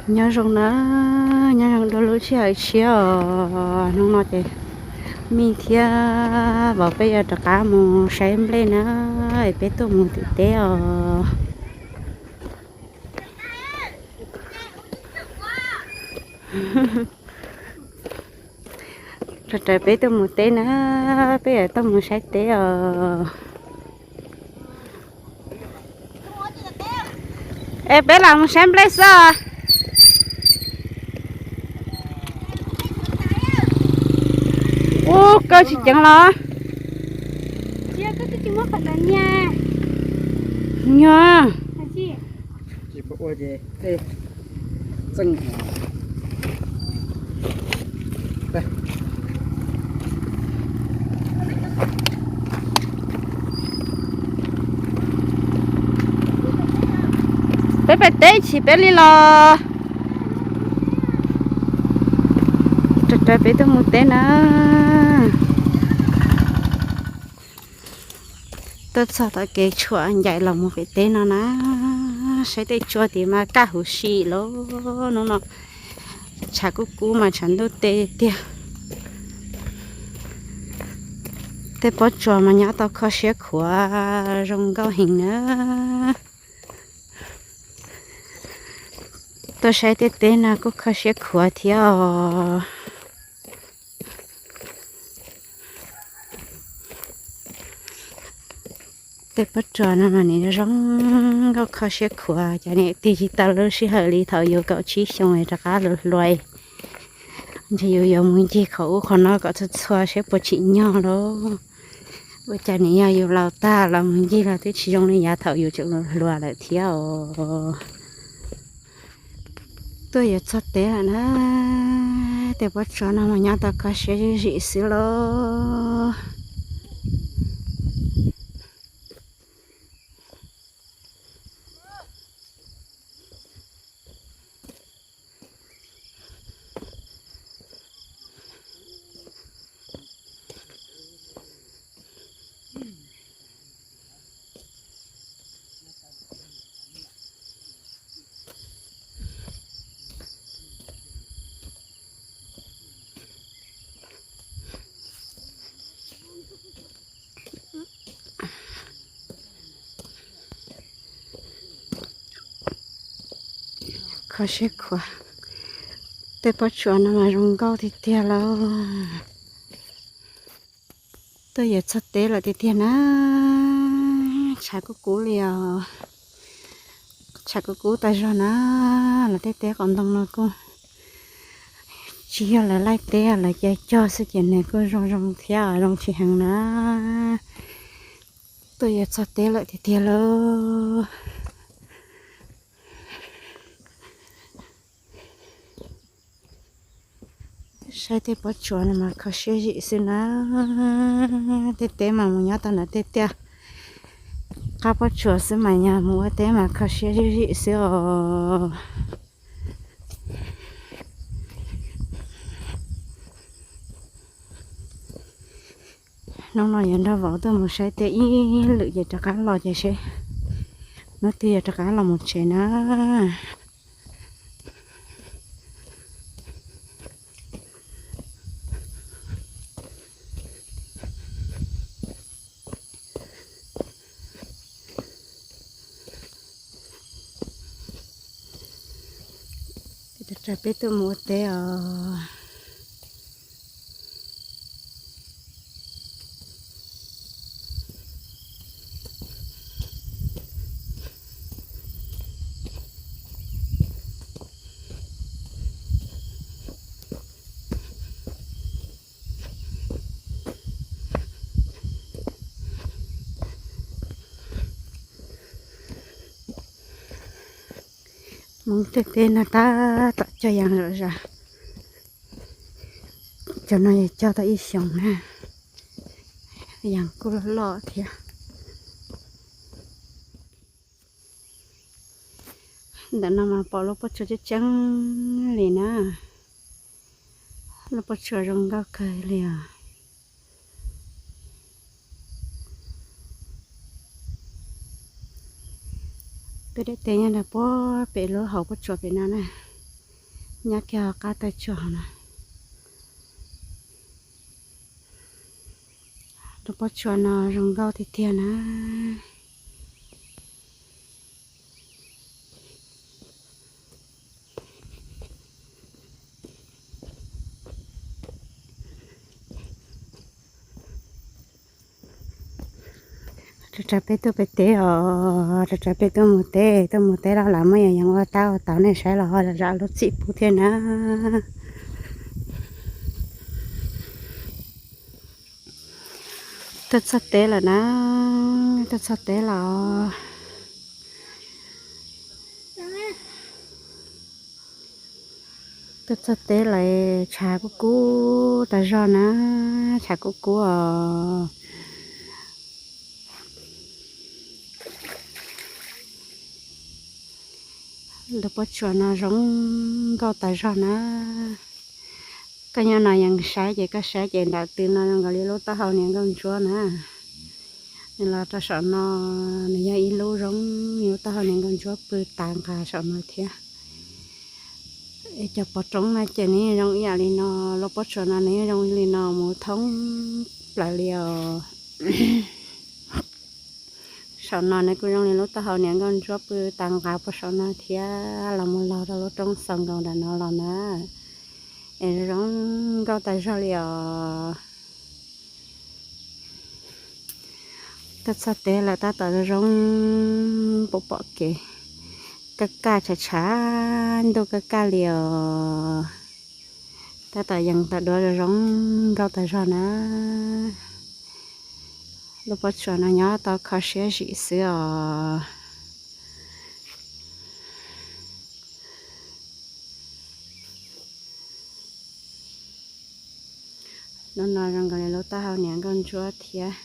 Nyob zoo na, nyob zoo dua lub sij hawm tshiab os. Hnub no ces Mij thiab vauv peb yuav rov qab mus saib nplej na, peb tuaj mus tim teb os. Raws raws peb tuaj mus teb na, peb yuav tuaj mus saib teb os. Es peb los mus saib nplej xwb. Ub, koj tsis ceev los? Nyob. Peb pem teb chim peb li los. Raws raws peb tuaj mus teb na. Tuaj txog tom kev tshuam ncaim los mus pem teb no na. Saib tej tsua tim mas kaj huv si lawm. Hnub no tshav kub kub mas tshav ntuj teb tiag. Tej pob tsuas mas nyob tau kho siab khuav zoo nkauj heev na. Tuaj saib tej teb no kuj kho siab khuav thiab os. Tej pob tsuas no mas nws zoo nkauj kho siab khuav, cas niam tig tsis tau lub sij hawm li thaum yus kaum tsib xyoo rov qab hluas hluas. Ntshe yus yuav mus ncig qhov ub qhov no kom txhua txhua seb puas tsim nyog lauj. Ua cas nws yog yus laus tag los mus ncig los twb tsis zoo li yav thaum yus tseem hluas hluas lawm thiab os. Tuaj yuav txog teb lawm na, tej pob tsuas no mas nyob tau kho siab zim zim xwb lauj. Kho siab khuav, tej pob tsuas no mas zoo nkauj tiag tiag lauj. Tuaj yuav txog teb lawm tiag tiag na, tshav kub kub li os. Tshav kub kub tas zog na, los tej teb qos ntoo no kuj tsis yog lawv laij teb, lawv cav cog xwb ces nws kuj zoo zoo thiab zoo tsis heev na. Tuaj yuav txog teb lawm tiag tiag lauj. Saib tej pob tsuas no mas kho siab zim xwb na. Tej teb mas mus nyob tau ntawm tej tiaj qab pob tsuas xwb mas yog mus ua teb mas kho siab zim zim xwb os. Hnub no yuav nrog vauv tuaj mus saib teb ib lwm ces rov qab los ces seb hnub twg yuav rov qab los mus tsev na. Peb tuaj mus ua teb os. Mus tej teb no tab tom cog yees zom zaws. Cov no yog cog tau ib xyoos na, yees kuj loj loj thiab. Ntawm no mas pom lub pob tsuas tseeb tseeb li na. Lub pob tsuas zoo nkauj kawg li os. Peb daim teb nyob rau puag pem lub hauv pob tsuas pem no na. Nyob kiag qab taw tsuas na. Lub pob tsuas no zoo nkauj tiag tiag na. Rau peb tuaj peb teb os, rau peb tuaj mus teb, tuaj mus teb los lawv muab yas yees ua tab ua tauv nej saib los ho zam lub txim pub thiab na. Tuaj txog teb lawm na, tuaj txog teb lawm. Tuaj txog teb lawm, tshav kub kub tas zog na, tshav kub kub os. Lub pob tsuas no zoo nkauj tas zog na. Koj nyob no yeej saib ces koj saib ces nram tw no zoo nkaus li lub taub hau niam nkauj ntsuab na. Nws los rau saum no, nws yog ib lub zoo, lub taub hau niam nkauj ntsuab pw tas nqa saum no thiab. Es cov pov roob no ces nws zoo ib yam li no, lub pob tsuas no nws zoo li no mus thoob plaws li os. Saum no nws kuj zoo li lub taub hau niam nkauj ntsuab pw tas nqa puag saum no thiab, los mus laug rau lub roob xaus nkaus nram no los na. Es zoo nkauj tas zog li os. Tuaj txog teb lawm tab tom zoo pom pom kev, kaj kaj tshav tshav ntuj kaj kaj li os. Tab tom yees tau duav zoo zoo nkauj tas zog na. Lub pob tsuas no nyob tau kho siab zim xwb os. Hnub no zoo nkaus li lub taub hau niam nkauj ntsuab thiab,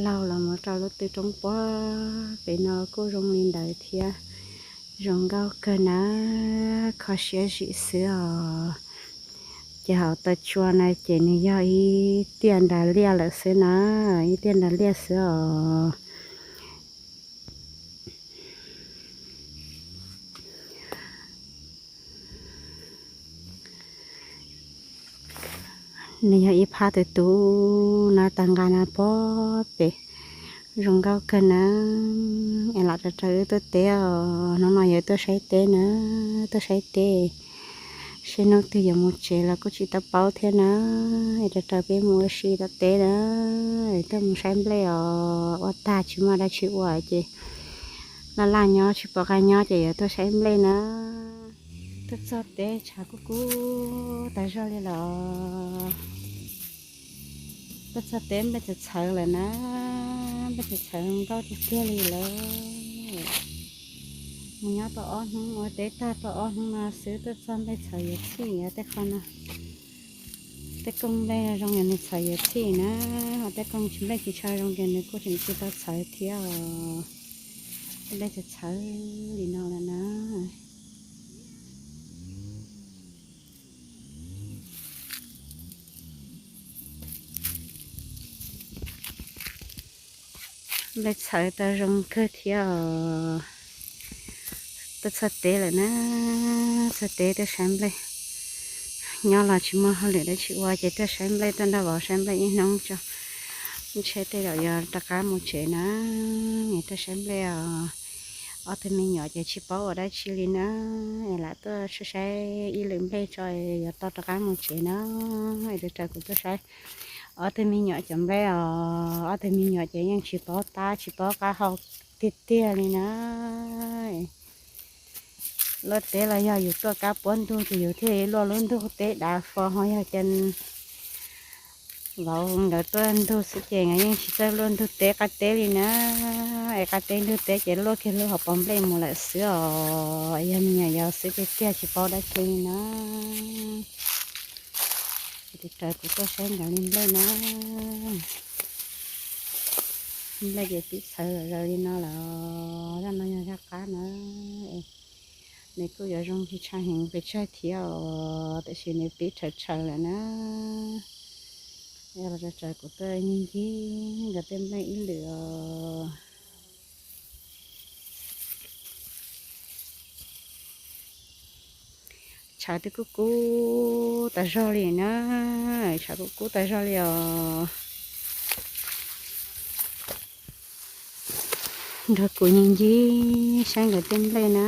laug los mus rau lub tw roob puag pem no kuj zoo li ntawd thiab. Zoo nkauj kawg na, kho siab zim xwb os. Ces hauv taw tsua no ces nws yog ib tiaj nras liaj lawm xwb na, ib tiaj nras liaj xwb os. Nws yog ib phab tus tus no tag nqa no puag pem, zoo nkauj kawg na. Es lam rau rau wb tuaj teb os, hnub no yuav tuaj saib teb na, tuaj saib teb. Seb hnub twg yuav mus tsev los kuj tsis tau paub thiab na. Es rau rau peb mus ua si tom teb na, es tuaj mus saib nplej os, ua tag tsis muaj dab tsi ua ces laj laj nyob tsis pom qab nyob ces yuav tuaj saib nplej na. Tuaj txog teb tshav kub kub tas zog li los. Tuaj txog teb nplej txawv txhawv lawm na, nplej txawv txhawv nkauj tiag tiag li lawm. Mus nyob tau ob hnub, ua teb tag tau ob hnub no xwb tuaj txog nplej txhawv yuav txhij tej qho no. Tej kooj nplej zoo yog nws txhawv yuav txhij na, ho tej kooj tsis nplej tsis tsha zoo ces nws kuj tseem tsis tau txhawv thiab os. Tej nplej txawv txhawv li no lawm na. Nplej txhawv tau zoo kawg thiab os. Tuaj txog teb lawm na, txog teb tuaj saib nplej. Nyob los tsis muaj hauj lwm dab tsi ua ces tuaj saib nplej, tuaj nrog vauv saib nplej ib hnub tso. Ntshe tej zaum yuav rov qab mus tsev na, es tuaj saib nplej os. Ob tug me nyuam ces tsis paub ua dab tsi li na, es lam tuaj saib ib lwm nplej tso yuav tau rov qab mus tsev na. Es rau kuv tuaj saib ob tug me nyuam cov nplej os, ob tug me nyuam ces yeej tsis paub tab tsis paub qab hau tiag tiag li na. Luaj teb los yog yus tuaj kab puab ntug ces yus thiaj li luaj lub ntug teb dav fo, ho yog ces vauv nkawd tuaj ntug xwb ces nkawd yeej tsis txawj luaj ntug teb qab teb li na. Es qab teb ntug teb ces luaj kiag lub hauv paus nplej mus lawm xwb os. Yog me nyuam yaus xwb tiag tiag tsis paub dab tsi li na. Ces tig raws kuv tuaj saib nkawd li nplej na. Nplej ces pib txhawv zom zaws li no lawm. Zaj no yog zaj qab na. Nws kuj yuav zoo tsis tshaj heev pes tsawg thiab os, tiam sis nws pib tshaws tshaws lawm na. Yog los rau raws kuv tuaj ncig ncig nkawd tej nplej ib lwm os. Tshav twb kub kub tas zog li na, tshav kub kub tas zog li os. Nrog kuv ncig ncig saib nkawd tej nplej na.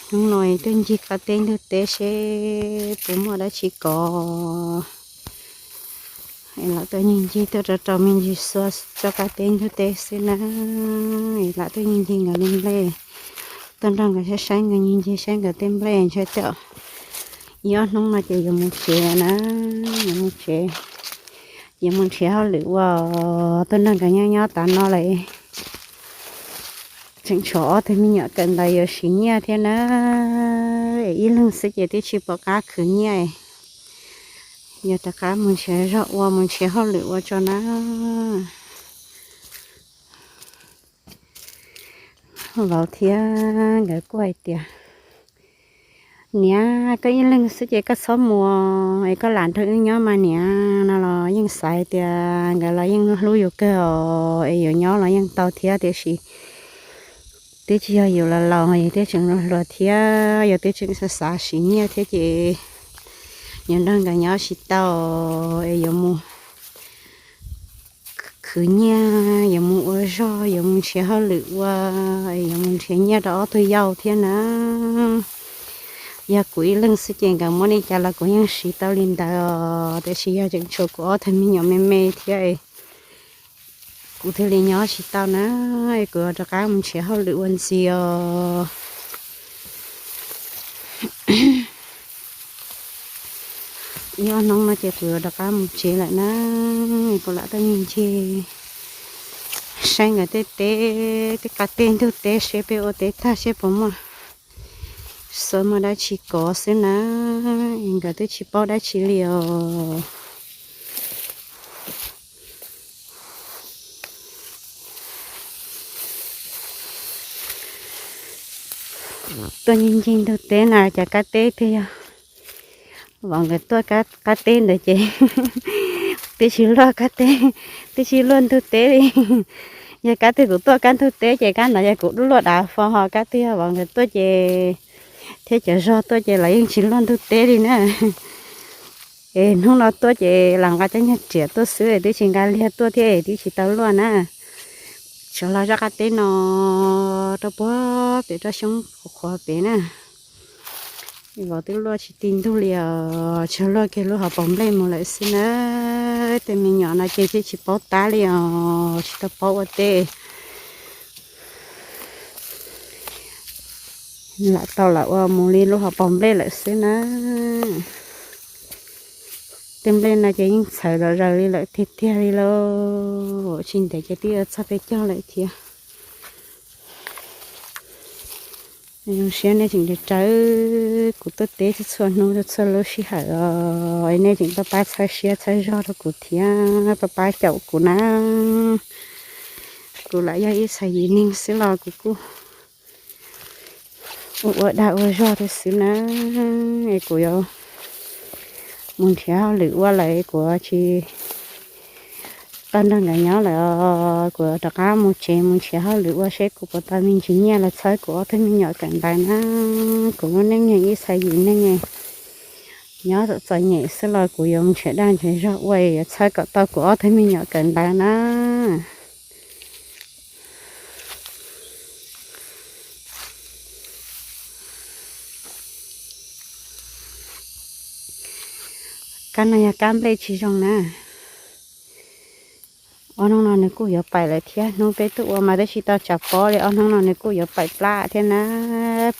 Hnub no tuaj ncig qab teb ntug teb seb puas muaj dab tsi kov. Es lam tuaj ncig ncig tuaj rau rau me ntsis xua rau qab teb ntug teb xwb na. Es lam tuaj ncig ncig nkawd li nplej, tuaj nrog nkawd saib saib nkawd, ncig ncig saib nkawd tej nplej ntshai tias ib ob hnub no ces yuav mus tsev na, yuav mus tsev, yuav mus nrhiav hauj lwm ua. Tuaj nrog nkawd nyob nyob tas no lawm, tseem tshuav ob tug me nyuam kawm ntawv yuav siv nyiaj thiab na. Ib leeg xwb ces twb tsis pom qab khwv nyiaj, yuav rov qab mus nrhiav zog ua, mus nrhiav hauj lwm ua tso na. Vauv thiab nkawd kuj hais tias, niam, koj ib leeg xwb ces koj txhob mus es koj lam nrog wb nyob mas niam, no los yeej xav tias nkawd los yeej hlub yus kawg os, es yuav nyob los yeej tau thiab, tiam sis twb tsis yog yus los laus, yus twb tseem hluas thiab, yus twb tseem xav xav siv nyiaj thiab ces yuav nrog nkawd nyob tsis tau, es yuav mus khwv nyiaj, yuav mus ua zog, yuav mus nrhiav hauj lwm ua, es yuav mus nrhiav nyiaj rau ob tug yau thiab na. Yog kuv ib leeg xwb ces nkawd muab li cas los kuv yeej siv tau li ntawd os, tiam sis yog tseem tshuav kuv ob tug me nyuam me me thiab, kuv thiaj li nyob tsis tau na, kuv rov qab mus nrhiav hauj lwm ua ntxiv os. Ib ob hnub no ces kuv yuav rov qab mus tsev lawm na, kuv lam tuaj ncig ncig saib nkawd tej teb, tej qab teb ntug teb seb peb ua teb tag seb puas muaj, xyov muaj dab tsi kov xwb na, nkawd twb tsis paub dab tsi li os. Tuaj ncig ncig ntug teb na, cov kab teb twb yog vauv nkawd tuaj, kab teb ntawd ces twb tsis luaj kab teb, twb tsis luaj ntug teb li. Yog kab twg kuv tuaj kab ntug teb ces kab ntawd yog kuv luaj dav fo, ho kab twg yog vauv nkawd tuaj ces, thiab cov zog tuaj ces los yeej tsis luaj ntug teb li na. Es hnub no tuaj ces los nqa cov nyuag riam tuaj xwb, twb tsis nqa liag tuaj thiab, twb tsis tau luaj na. Tshuav los zaj qab teb no rau puag pem rau xyoob qhuav qhuav pem na. Vauv twb luaj tsis ti ntug li os, tsuas luaj kiag lub hauv paus nplej mus lawm xwb na. Tej me nyuam no ces twb tsis paub tab li os, tsis tau paub ua teb. Lam tau lam ua mus li lub hauv paus nplej lawm xwb na. Tej nplej no ces yeej txhawv zom zaws li lawm tiag tiag li lauj, tsis ntev ces twb yuav txog peb caug lawm thiab. Zoo siab nej tseem rawv kuv tuaj teb txhua hnub txhua lub sij hawm os, nej tseem pab pab txhawb siab txhawb zog rau kuv thiab pab pab caum kuv na. Kuv lam yog ib txhais yim neeg xwb los kuv kuj ua ua dag ua zog thiab xwb na. Es kuv yuav mus nrhiav hauj lwm ua lawm, kuv tsis tau nrog nkawd nyob lawm os, kuv rov qab mus tsev mus nrhiav hauj lwm ua seb kuv puas tau me ntsis nyiaj los txhawb kuv ob tug me nyuam kawm ntawv na. Kuv lub neej yog ib txhais yim neeg nyob txom txom nyem xwb los kuv yuav mus nrhiav dag nrhiav zog ua yuav txhawb kom tau kuv ob tug me nyuam kawm ntawv na. Kab no yog kab nplej tsis zoo na. Ob hnub no nws kuj yuav paim lawm thiab, hnub peb tuaj ua mas twb tsis tau tsam pob li, ob hnub no nws kuj yuav paim plab thiab na.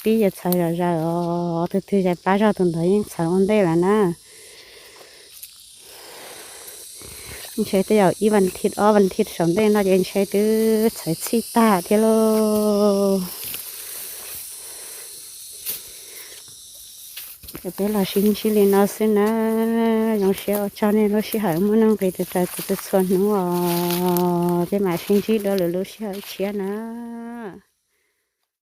Pib yuav txhawv zom zaws os, tus twg zais plab zog tus ntawd yeej txhawv ua ntej lawm na. Ntshe tej zaum ib vas thiv ob vas thiv saum ntej no ces ntshe twb txhawv txhij tag thiab lauj. Peb los sib ntsib li no xwb na. Zoo siab ua tsaug nej lub sij hawm muaj nuj nqis rau kuv txhua hnub os. Peb mam sib ntsib dua lwm lub sij hawm tshiab na.